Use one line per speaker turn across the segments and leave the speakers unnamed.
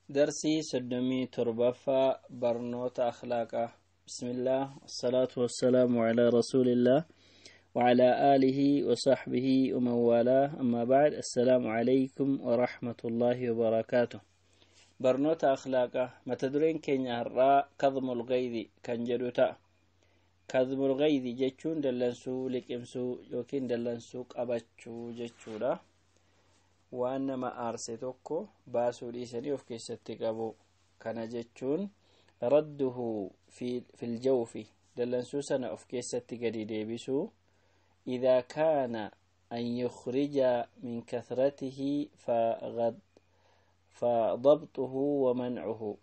درسي سدمي تربفا برنوت أخلاقه. بسم الله والصلاة والسلام على رسول الله وعلى آله وصحبه ومن والاه، أما بعد، السلام عليكم ورحمة الله وبركاته. برنوت أخلاقه متدرين كين الراء كظم الغيظ كان جدوتا. كظم الغيظ جتشون دلنسو لكمسو يوكين دلنسو قبتشو جتشولا، وأنما أرسي tokko baasuu dhiisanii of keessatti qabu. Kana jechuun radduhu في الجوف، dallansuu sana of keessatti gadi deebisuu. إذا كان أن يخرج من كثرته فضبطه ومنعه،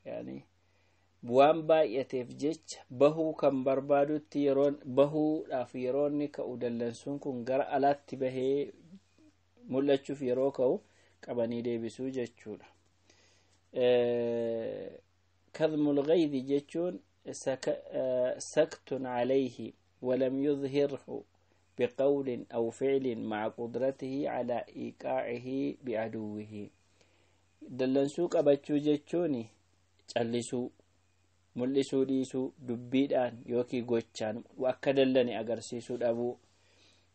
يعني waan baay'ateef jecha bahuu kan barbaadutti yeroon bahuudhaaf yeroo inni ka'u, dallansuun kun gara alaatti bahee mul'achuuf yeroo ka'u qabanii deebisuu jechuudha. كظم الغيظ jechuun سكت عليه ولم يظهره بقول أو فعل مع قدرته على إيقاعه بعدوه. Dallansuu qabachuu jechuun callisuu, mul'isuu dhiisuu, dubbiidhaan yookiin gochaan akka dallane agarsiisuu dhabuu.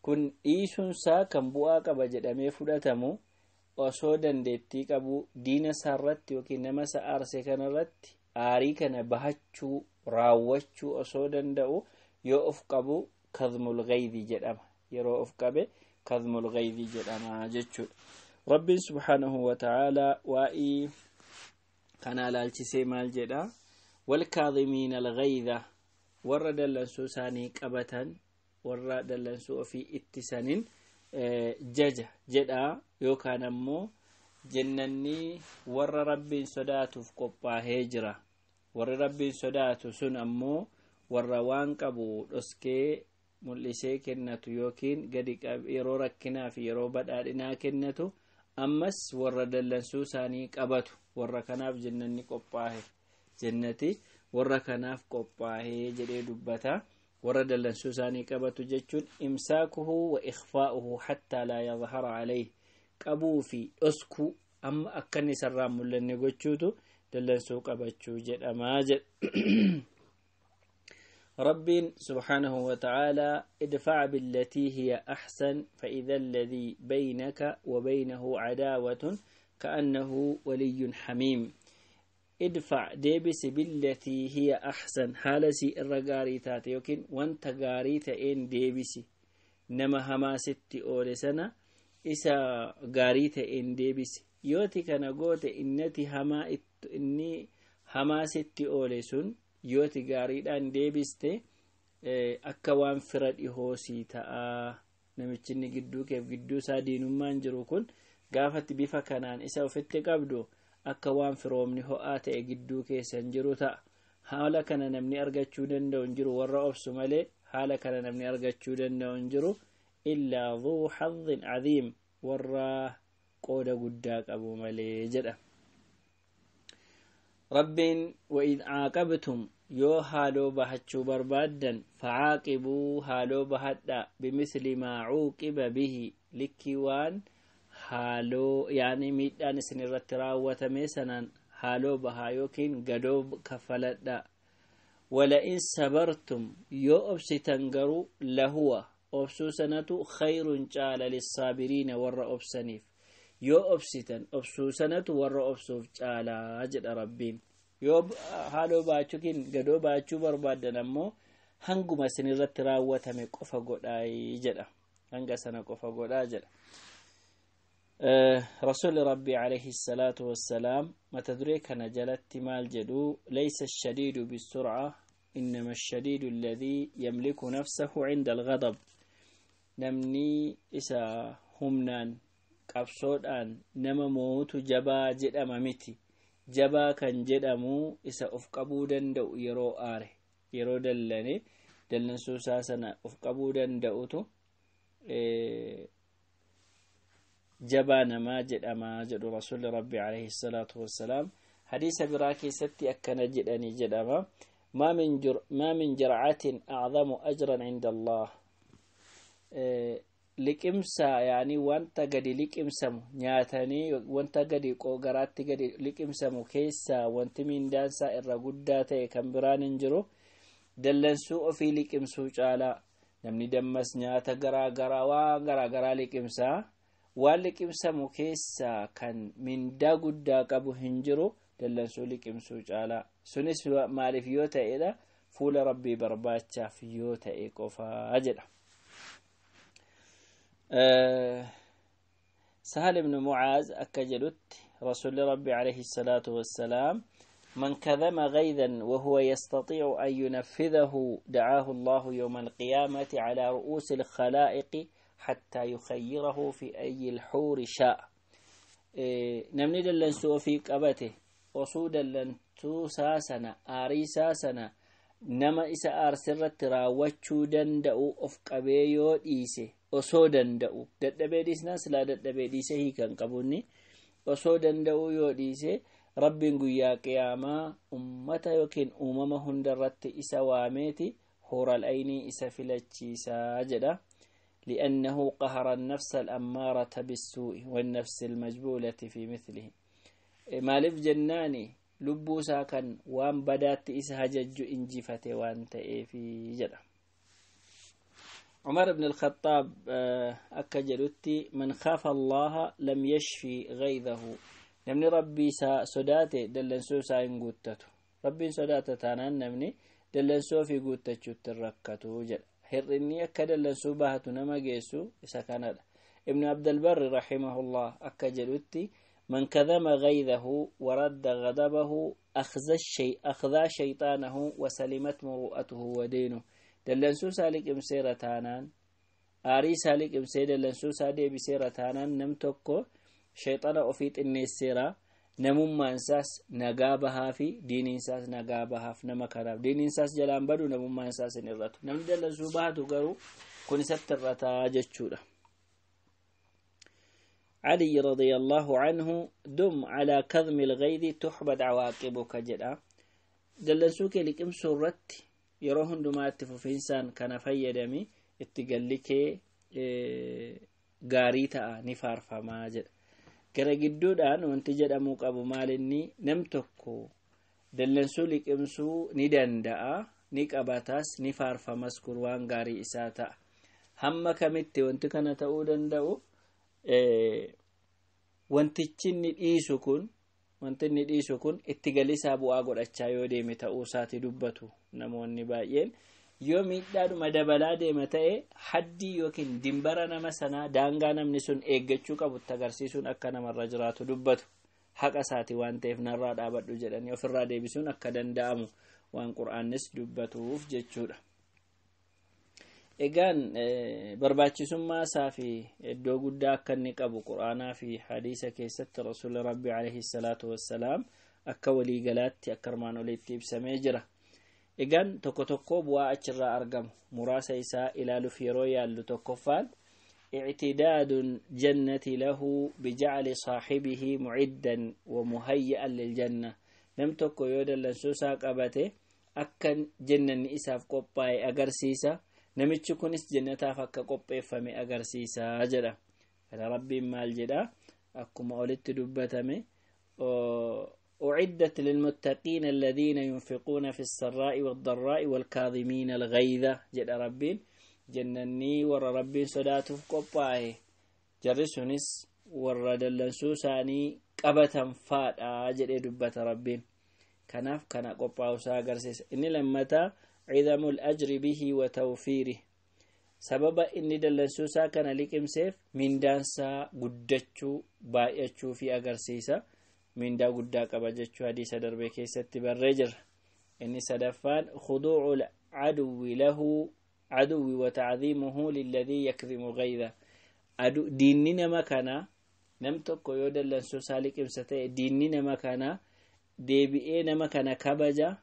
Kun dhiisuunsaa kan bu'aa qaba jedhamee fudhatamu osoo dandeettii qabu diina isaarratti yookiin nama isa aarse kanarratti aarii kana bahachuu, raawwachuu osoo danda'u yoo of qabu كظم الغيظ jedhama. Yeroo of qabe كظم الغيظ jedhama jechuudha. Rabbiin سبحانه وتعالى waa'ii kana ilaalchisee maal jedha? والكاظمين الغيظ, warra dallansuu isaanii qabatan, warra dallansuu ofii ittisanin jaja jedha, yookaan ammoo jennanni warra Rabbiin sodaatuuf qophaahee jira. Warri Rabbiin sodaatu sun ammoo warra waan qabu dhoskee mul'isee kennatu yookiin gadi yeroo rakkinaa fi yeroo badhaadhinaa kennatu, ammas warra dallansuu isaanii qabatu. Warra kanaaf jennanni qophaahe, jennati warra kanaaf qophaahee jedhee dubbata. Warra dallansuu isaanii qabatu jechuun إمساكه وإخفاؤه حتى لا يظهر عليه, qabuu fi dhoskuu amma akka inni isarraa mul'anne gochuutu dallansuu qabachuu jedhamaa jedha. رب سبحانه وتعالى: ادفع بالتي هي أحسن فإذا الذي بينك وبينه عداوة كأنه ولي حميم. ادفع deebisi, بالتي هي أحسن, haala sii irra gaarii taate yookiin wanta gaarii ta'een deebisi. Nama hamaa sitti oole sana isa gaarii ta'een deebisi. Yooti kana goote, innati hamaa inni hamaa sitti oole sun yooti gaariidhaan deebiste akka waan fira dhihoo sii ta'aa. Namichi inni gidduu keef gidduu isaa diinummaan jiru kun gaafatti bifa kanaan isa ofitti qabdu akka waan firoomni ho'aa ta'e gidduu keessan jiru ta'a. Haala kana namni argachuu danda'u hin jiru warra obsu malee. Haala kana namni argachuu danda'u hin jiru إلا ذو حظ عظيم, warra qooda guddaa qabu malee jedha Rabbiin. وإن عاقبتم, yoo haaloo bahachuu barbaaddan, فعاقبوا, haaloo bahadha, بمثل ما عوقب به, likkii waan haaloo yaani miidhaan isin irratti raawwatame sanaan haaloo bahaa yookiin gadoo kaffaladha. ولئن صبرتم, yoo obsitan garuu, لهو, obsuu sanatu, خير caala, للصابرين, warra obsaniif. Yoo obsitan obsuu sanatu warra obsuuf caalaa jedha Rabbiin. Yoo haaloo baachuu yookiin gadoo baachuu barbaaddan ammoo hanguma isin irratti raawwatame qofa godhaa jedha, hanga sana qofa godhaa jedha. رسول ربي عليه الصلاة والسلام mata duree kana jalatti maal jedhu? ليس الشديد بالسرعة، إنما الشديد الذي يملك نفسه عند الغضب. Namni isa humnaan qabsoodhaan nama mootu jabaa jedhama miti. Jabaa kan jedhamu isa of qabuu danda'u, yeroo aare, yeroo dallane dallansuusaa sana of qabuu danda'utu jabaa namaa jedhama jedhu Rasuulli Rabbi عليه الصلاة والسلام. Hadiisa biraa keessatti akkana jedhanii jedhama: ما من جرعة أعظم أجرا عند الله. Liqimsa, yaani wanta gadi liqimsamu nyaatanii, wanta gadi garaatti gadi liqimsamu keessaa wanti mindaansaa irra guddaa ta'e kan biraan hin jiru dallansuu ofii liqimsuu caalaa. Namni dammas nyaata garaa garaa, waan garaa garaa liqimsaa, waan liqimsamu keessaa kan mindaa guddaa qabu hin jiru dallansuu liqimsuu caalaa. Sunis maaliif yoo ta'edha? Fuula Rabbii barbaachaaf yoo ta'e qofaa jedha. سهل بن معاذ أكجلت رسول ربي عليه الصلاة والسلام: من كذم غيظا وهو يستطيع أن ينفذه دعاه الله يوم القيامة على رؤوس الخلائق حتى يخيره في أي الحور شاء. Namni dallansuu ofii qabate osoo dallansuu saasana, aarii saasana nama isa aarsirratti raawwachuu danda'u of qabee yoo dhiise, osoo danda'u dadhabee dhiisnaan, silaa dadhabee dhiise hiikan qabunni, osoo danda'u yoo dhiise, Rabbiin guyyaa qiyaamaa ummata yookiin uumama hundarratti isa waameeti huural aynii isa filachiisaa jedha. لأنه قهر النفس الأمارة بالسوء والنفس المجبولة في مثله. Maaliif jennaani, lubbuu isaa kan waan badaatti isa hajajju injifate waan ta'eefi jedha. عمر بن الخطاب أكجلتي: من خاف الله لم يشفي غيظه. Namni Rabbii isaa sodaate dallansuu isaa hin guuttatu. Rabbiin sodaata taanaan namni dallansuu ofii guuttachuutti hin rakkatu jedha. Hir'inni akka dallansuu bahatu nama geessu isa kanadha. Ibnu Abdalbarri rahimahullah akka jedhutti: من كظم غيظه ورد غضبه أخزى الشيء أخذى شيطانه وسلمت مروءته ودينه. Dallansuu isaa liqimseera taanaan, aarii isaa liqimsee dallansuu isaa deebiseera taanaan, nam tokko shayxana ofii xinneesseera, namummaan isaas nagaa bahaa fi diiniin isaas nagaa bahaaf. Nama kanaaf diiniin isaas jalaan badu, namummaan isaas hin irratu. Namni dallansuu bahatu garuu kun isatti irrataa jechuudha. علي رضي الله عنه: دم على كظم الغيظ تحمد عواقبك jedha. Dallansuu kee liqimsuu irratti yeroo hundumaa itti fufiinsaan kana fayyadami, itti galli kee gaarii ta'a, ni faarfamaa jedha. Gara gidduudhaan wanti jedhamuu qabu maalinni, nam tokko dallansuu liqimsuu ni danda'a, ni qabataas, ni faarfamas, kun waan gaarii isaa ta'a. Hamma kamitti wanti kana ta'uu danda'u? Wantichi inni dhiisu kun, wanti inni dhiisu kun itti galisaa bu'aa godhachaa yoo deeme ta'uu isaati dubbatu namoonni baay'een. Yoo miidhaadhuma dabalaa deema ta'e, haddii yookiin dimbara nama sanaa, daangaa namni sun eeggachuu qabutti agarsiisuun akka namarra jiraatu dubbatu. Haqa isaati waan ta'eef narraa dhaabadhu jedhanii ofirraa deebisuun akka danda'amu waan Qur'aannis dubbatuuf jechuudha. Egaan barbaachisummaa isaa fi iddoo guddaa akka inni qabu Qur'aanaa fi hadiisa keessatti Rasuulli Rabbi alayhi salaatu wassalaam akka waliigalaatti akka armaan olitti ibsamee jira. Egaan tokko tokko bu'aa achirraa argamu muraasa isaa ilaaluuf yeroo yaallu, tokkoffaan اعتداد الجنة له بجعل صاحبه معدا ومهيئا للجنة. Nam tokko yoo dallansuu isaa qabate akka jannanni isaaf qophaa'e agarsiisa, namichi kunis jannataaf akka qopheeffame agarsiisa jedha. Kana Rabbiin maal jedha? Akkuma olitti dubbatame: أعدت للمتقين الذين ينفقون في السراء والضراء والكاظمين الغيظ jedha Rabbiin. Jannanni warra Rabbiin sodaatuuf qophaa'e, jarri sunis warra dallansuu isaanii qabatan faadha jedhee dubbata Rabbiin. Kanaaf kana qophaa'usaa agarsiisa. Inni lammataa عظم الأجر به وتوفيره. Sababa inni dallansuusaa kana liqimseef mindaansaa guddachuu, baay'achuu fi agarsiisa. Mindaa guddaa qaba jechuu hadiisa darbee keessatti barree jirra. Inni sadaffaan خضوع العدو له عدو وتعظيمه للذي يكظم غيظه. Diinni nama kana, nam tokko yoo dallansuusaa liqimsa ta'e, diinni nama kana deebi'ee nama kana kabaja,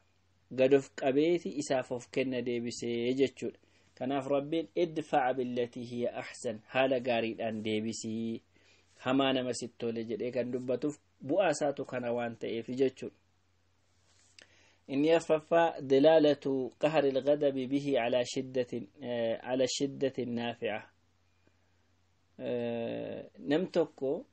gad of qabeeti isaaf of kenna deebisee jechuudha. Kanaaf Rabbiin ادفع بالتي هي أحسن, haala gaariidhaan deebisii hamaa nama sitti tole jedhee kan dubbatuuf bu'aa isaatu kana waan ta'eef jechuudha. Inni affaffaa دلالة قهر الغضب به على شدة نافعة. Nam tokko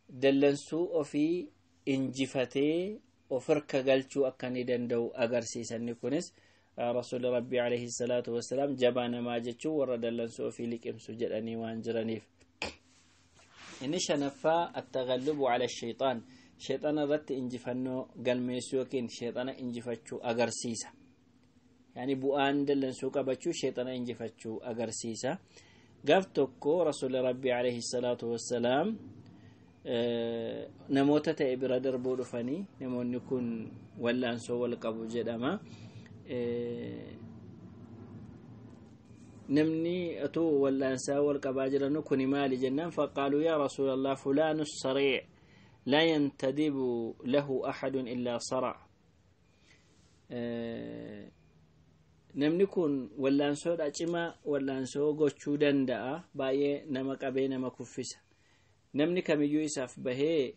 dallansuu ofii injifatee of harka galchuu akka inni danda'u agarsiisanni kunis rasuulli rabbii alayhi salaatu wassalaam jabaa namaa jechuun warra dallansuu ofii liqimsu jedhanii waan jiraniif. Inni shanaffaa attaghallubu ala shayxaan, sheexana irratti injifannoo galmeessuu yookiin sheexana injifachuu agarsiisa. Yani bu'aan dallansuu qabachuu sheexana injifachuu agarsiisa. Gaaf tokko rasuulli rabbii alayhi salaatu wassalaam namoota ta'e bira darbuu dhufanii, namoonni kun wallaansoo wal qabu jedhama. Namni otoo wallaansaa wal qabaa jiranu kuni maali jennaan, faqaaluu yaa rasuula allah fulaanu sariic laa yantadibu lahu axadun illaa sarac. Namni kun wallaansoodha cimaa, wallaansoo gochuu danda'a, baay'ee nama qabee nama kuffisa, namni kamiyyuu isaaf bahee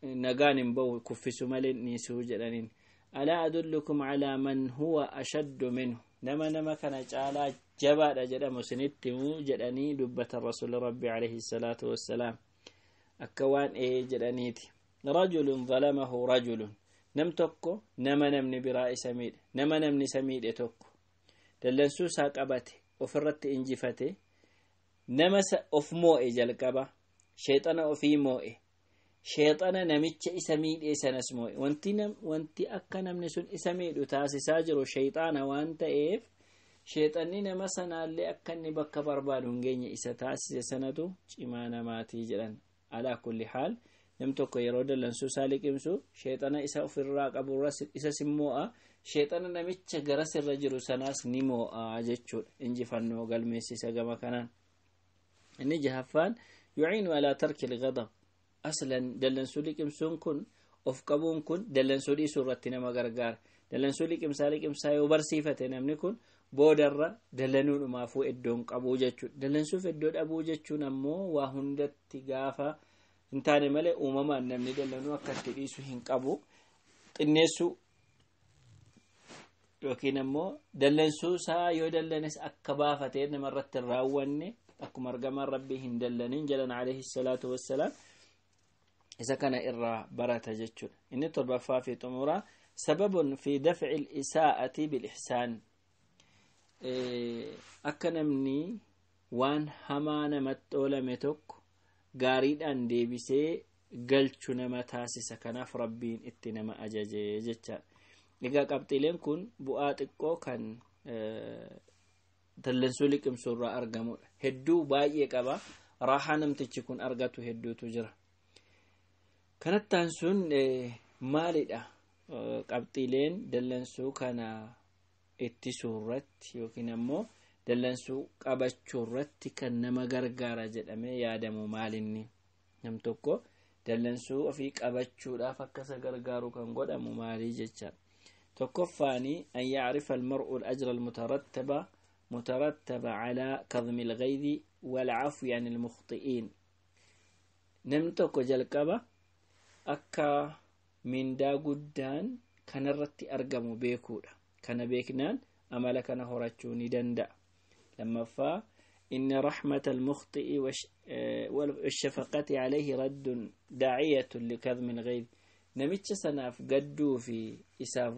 nagaan hin bahu, kuffisu malee dhiisuu jedhaniin. Alaa adullukum calaa man huwa ashaddu minhu, nama kana caalaa jabaadha jedhamu isinitti himuu jedhanii dubbatan rasuuli rabbi alayhi salaatu wassalaam akka waan ee jedhaniiti. Rajulun zalamahu rajulun, nam tokko nama namni biraa isa miidhe, nama namni isa miidhe tokko dallansuu isaa qabate, ofirratti injifate, nama of moo'e, jalqaba sheexana ofii moo'e, sheexana namicha isa miidhe sanas moo'e. Wanti akka namni sun isa miidhu taasisaa jiru sheexaana waan ta'eef, sheexanni nama sanaallee akka inni bakka barbaadu hin geenye isa taasise sanatu cimaa namaatii jedhan. Alaa kulli haal, nam tokko yeroo dallansuu isaa liqimsu sheexana isa ofirraa qaburra isa sin moo'a, sheexana namicha gara sirra jiru sanaas ni moo'a jechuudha, injifannoo galmeessisa gama kanaan. Inni jahaffaan yuciinu alaa tarki ilgadab. Aslan dallansuu liqimsuun kun, of qabuun kun dallansuu dhiisuu irratti nama gargaara. Dallansuu liqimsaa liqimsaa yoo barsiifate namni kun boodarra dallanuudhumaafuu iddoon qabuu jechuudha. Dallansuuf iddoo dhabuu jechuun ammoo waa hundatti gaafa hin taane malee uumamaan namni dallanuu akka itti dhiisu hin qabu. Xinneessuu yookiin ammoo dallansuu isaa yoo dallanes akka baafatee namarratti hin raawwanne, akkuma argamaan rabbii hin dallanin jedhan alayhi salaatu wassalaam, isa kana irraa barata jechuudha. Inni torbaffaa fi xumuraa sababun fi dafci isaa'ati bilixsaan, akka namni waan hamaa namatti oolame tokko gaariidhaan deebisee galchu nama taasisa. Kanaaf rabbiin itti nama ajaje jechaadha. Egaa qabxiileen kun bu'aa xiqqoo kan dallansuu liqimsuu irraa argamudha. Hedduu baay'ee qaba, raahaa namtichi kun argatu hedduutu jira. Kanattaan sun maalidha qabxiileen dallansuu kana ittisuu irratti yookiin ammoo dallansuu qabachuu irratti kan nama gargaara jedhamee yaadamu maalinni? Nam tokko dallansuu ofii qabachuudhaaf akka isa gargaaru kan godhamu maalii jecha. Tokkoffaani an yacrifa almar'u alajra almutarattaba mutarattaba calaa kadmi alghaydi walcafwi an ilmukhti'iin. Namni tokko jalqaba akka mindaa guddaan kanarratti argamu beekuudha. Kana beeknaan amala kana horachuu ni danda'a. Lammaffaa, إن رحمة المخطئ والشفقة عليه رد داعية لكظم الغيظ. Namicha sanaaf gadduu fi isaaf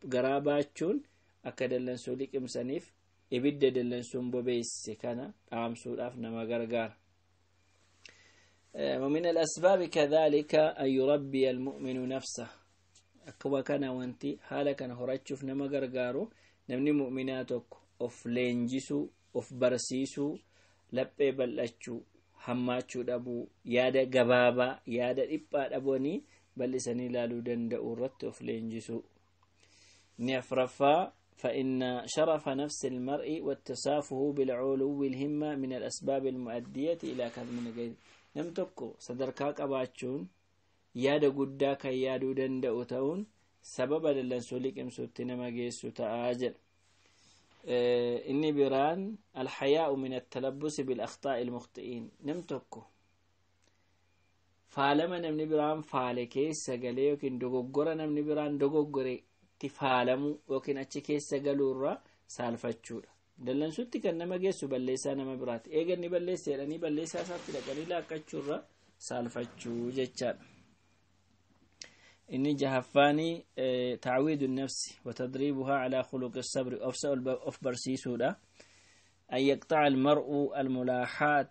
garaa baachuun akka dallansuu liqimsaniif ibidda dallansuun bobeesse kana dhaamsuudhaaf nama gargaara. ومن الأسباب كذلك أن يربي المؤمن نفسه. Akkuma kana wanti haala kana horachuuf nama gargaaru namni mu'minaa tokko of leenjisuu, of barsiisuu, laphee bal'achuu, hammaachuu dhabuu, yaada gabaabaa, yaada dhiphaa dhabuuni bal'isanii ilaaluu danda'u irratti of leenjisuu. Inni afraffaa فإن شرف نفس المرء واتصافه بالعلو الهمة من الأسباب المؤدية إلى كظم الغيظ. Nam tokko sadarkaa qabaachuun, yaada guddaa kan yaaduu danda'u ta'uun sababa dallansuu liqimsuutti nama geessu ta'aa jedha. Inni biraan alhayaa'u min attalabbusi bilakhtaa'i ilmukhti'iin. Nam tokko faalama namni biraan faale keessa galee yookiin dogoggora namni biraan dogoggoretti faalamuu yookiin achi keessa galuurra saalfachuudha. Dallansuutti kan nama geessu balleessaa nama biraati. Eeganni balleessa jedhanii balleessaa isaatti dhaqanii laaqqachuurra saalfachuu jechaadha. Inni jahaffaanii tacwiidu nafsi watadriibuhaa calaa khuluqi sabri, obsa of barsiisuudha. An yaqxaca almar'u almulaaxaat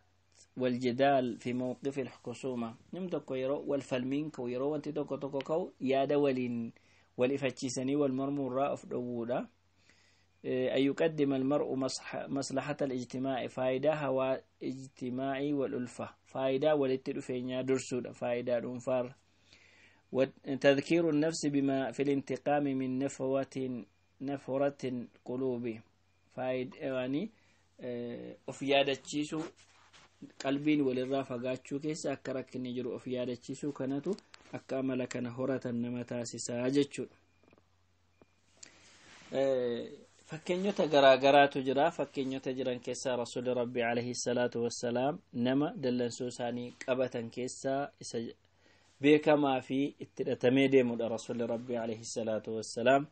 والجدال في موقف الخصومة. نم tokko yeroo wal falmiin ka'u, yeroo wanti tokko tokko ka'u, yaada waliin wal ifachiisanii wal mormuurraa of dhowwuudha. أن يقدم المرء مصلحة الاجتماع، فايدة هوا اجتماعي والألفة، فايدة ولتدفين درسود فايدة الأنفار. وتذكير النفس بما في الانتقام من نفرة القلوب. فايد يعني of yaadachiisuu, qalbiin walirraa fagaachuu keessa akka rakkinni jiru of yaadachiisuu kanatu akka amala kana horatan nama taasisaa jechuudha. Fakkeenyota garaagaraatu jira. Fakkeenyota jiran keessaa Rasuulli Rabbi alayhi salaatu wassalaam nama dallansuu isaanii qabatan keessaa isa beekamaa fi itti hidhatamee deemudha Rasuulli Rabbi alayhi salaatu wassalaam.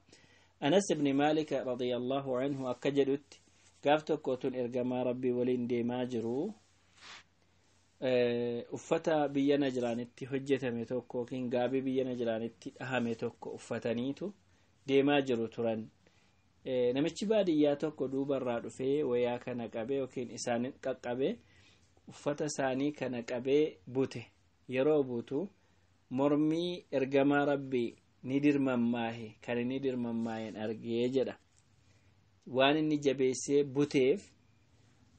Anas ibni Maalik radiyallahu anhu akka jedhutti, gaaf tokko tun ergamaa Rabbii waliin deemaa jiru, uffata biyya Najraanitti hojjetame tokko yookiin gaabii biyya Najraanitti dhahame tokko uffataniitu deemaa jiru turan. Namichi baadiyyaa tokko duubarraa dhufee wayaa kana qabee yookiin isaan qaqqabee uffata isaanii kana qabee bute. Yeroo butu mormii ergamaa Rabbii ni dirmammaahe, kan inni dirmammaaheen argee jedha. Waan inni jabeessee buteef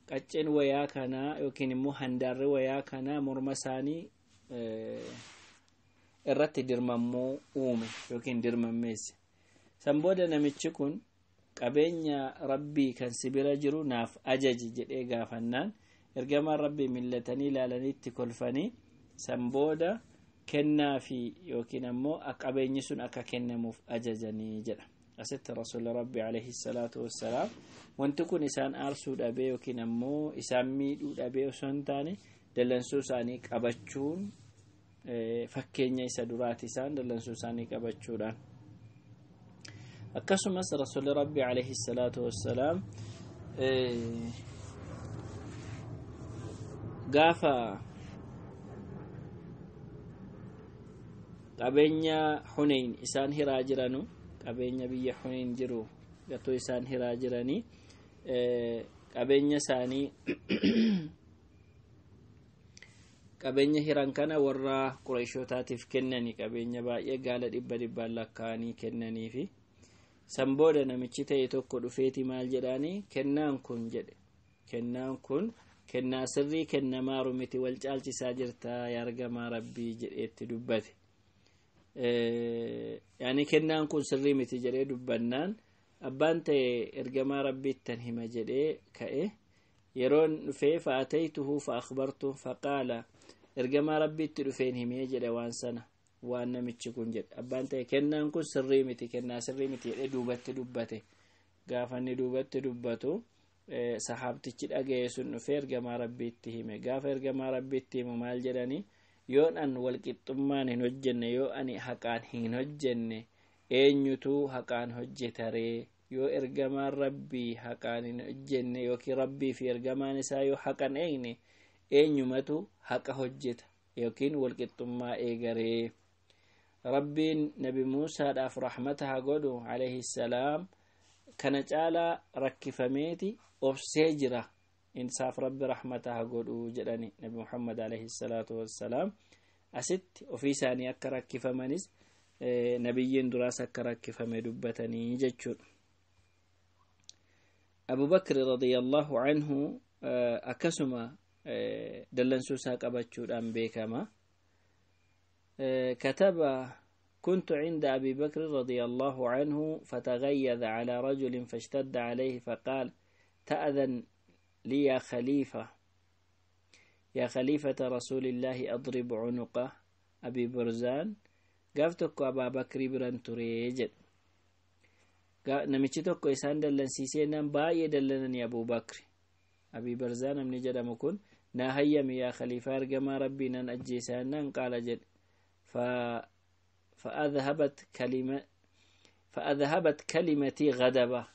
qacceen wayaa kanaa yookiin immoo handaarri wayaa kanaa morma isaanii irratti dirmammuu uume yookiin dirmammeesse. San booda namichi kun qabeenya Rabbii kan si bira jiru naaf ajaji jedhee gaafannaan, ergamaan Rabbii millatanii ilaalanii itti kolfanii, san booda kennaa fi yookiin ammoo qabeenyi sun akka kennamuuf ajajanii jedha. Asitti Rasuulli Rabbi alayhi salaatu wassalaam wanti kun isaan aarsuu dhabee yookiin ammoo isaan miidhuu dhabee osoo hin taane, dallansuu isaanii qabachuun fakkeenya isa duraati, isaan dallansuu isaanii qabachuudhaan. Akkasumas Rasuulli Rabbi alayhi salaatu wassalaam gaafa qabeenya Huneyn isaan hiraa jiranu, qabeenya biyya Huneyn jiru gatoo isaan hiraa jiranii, qabeenya isaanii, qabeenya hiran kana warra Qureeshootaatiif kennani, qabeenya baay'ee gaala dhibba dhibbaan lakkaa'anii kennaniifi. San booda namichi ta'e tokko dhufeeti maal jedhaanii, kennaan kun jedhe, kennaan kun kennaa sirrii kennamaaru miti, wal caalchisaa jirtaa yaa ergamaa Rabbii jedheetti dubbate. Yaani kennaan kun sirrii miti jedhee dubbannaan, abbaan ta'e ergamaa Rabbiittan hima jedhee ka'e. Yeroon dhufee فأتيته فأخبرته فقال, ergamaa Rabbiitti dhufeen himee jedhe waan sana, waan namichi kun jedhe. Abbaan ta'e kennaan kun sirrii miti, kennaa sirrii miti jedhee duubatti dubbate. Gaafa inni duubatti dubbatu sahaabtichi dhaga'e sun dhufee ergamaa Rabbiitti hime. Gaafa ergamaa Rabbiitti himu maal jedhanii? Yoon an walqixxummaan hin hojjenne, yoo ani haqaan hin hojjenne, eenyutu haqaan hojjetaree? Yoo ergamaan Rabbii haqaan hin hojjenne yookiin Rabbii fi ergamaan isaa yoo haqan eegne, eenyumatu haqa hojjeta yookiin walqixxummaa eegaree? Rabbiin Nabi Muusaadhaaf rahmata haa godhu alayhi salaam, kana caalaa rakkifameeti obsee jira, insaaf Rabbi rahmata haa godhu jedhani. Nabi Muhammad alayhi salaatu wassalaam asitti ofii isaanii akka rakkifamanis, nabiyyiin duraas akka rakkifame dubbatanii jechuudha. Abu Bakri radiyallahu anhu akkasuma dallansuu isaa qabachuudhaan beekama. كتب: كنت عند أبي بكر رضي الله عنه فتغيظ على رجل فاشتد عليه، فقال: تأذن لي يا خليفة، يا خليفة رسول الله، أضرب عنق أبي برزان. Gaaf tokko Abaa Bakrii biran turee jedhe. Namichi tokko isaan dallansiisee nan baay'ee dallananii Abuu Bakri. Abii Barzaa namni jedhamu kun naa hayyami yaa khaliifaa ergamaa Rabbii, nan ajjeesaa nan qaala jedhe. فأذهبت كلمة فأذهبت كلمتي غضبه.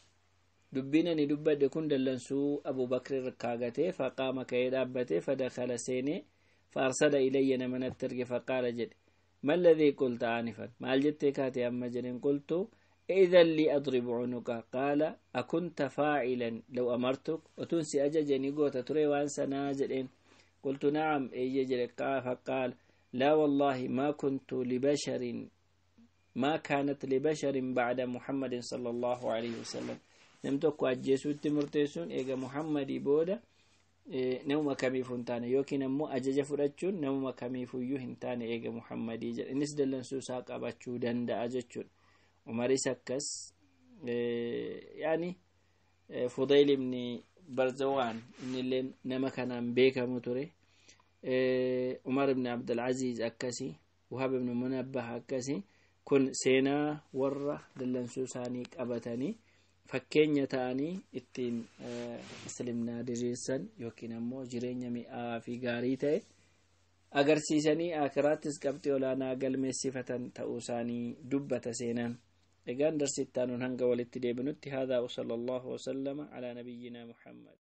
Dubbiin ani dubbadhe kun dallansuu Abubakr irkaagatee. Faqaama, ka'ee dhaabbate. Fadakala, seenee. Faarsala ilayya, nama natti erge. Faqaala, jedhe: ما الذي قلت آنفا؟ Maal jettee kaate amma? Jedhen. قلت: إذن لي أضرب عنقه. قال: أكنت فاعلا لو أمرتك؟ Utuun si ajaje ni goota ture waan sanaa? Jedheen. قلت: نعم، eeyyee jedhe. فقال: لا والله، ما كنت لبشر، ما كانت لبشر بعد محمد صلى الله عليه وسلم. Nam tokko ajjeesuutti murteessuun eega Muhammadii booda namuma kamiif hin taane, yookiin ammoo ajaja fudhachuun namuma kamiifuyyuu hin taane eega Muhammadii jedhe. Innis dallansuu isaa qabachuu danda'a jechuudha. Umaris akkas, yaani Fudayl ibni Barzawaan innillee nama kanaan beekamu ture. Umar ibn Abdulaziz akkasi, Wahab ibn Munabbah akkasi. Kun seenaa warra dallansuu isaanii qabatanii fakkeenya ta'anii ittiin islimnaa diriirsan, yookiin ammoo jireenya mi'aa fi gaarii ta'e agarsiisanii akiraattis qabxii olaanaa galmeessifatan ta'uu isaanii dubbata seenaan. Egaan darsittaanuun hanga walitti deebinutti, هذا وصلى الله وسلم على نبينا محمد.